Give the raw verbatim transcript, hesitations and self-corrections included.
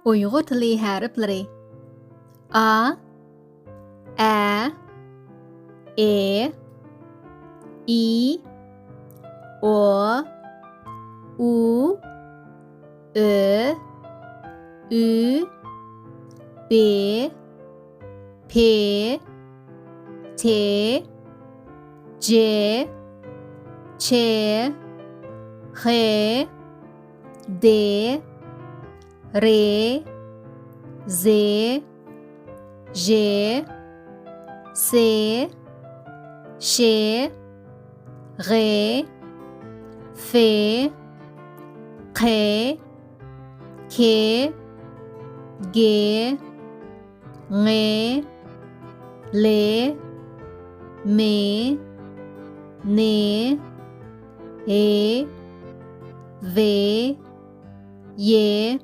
ئۇيغۇر تىلى ھەرپلىرى. ئا، ئە، ئې، ئى، ئو، ئۇ، ئۆ، ئۈ، بې، پې، تې، جې، چې، خې، دې، رې، زې، ژې، سې، شې، غې، فې، قې، کې، گې، ڭې، لې، مې، نې، ئې، ۋې، يې،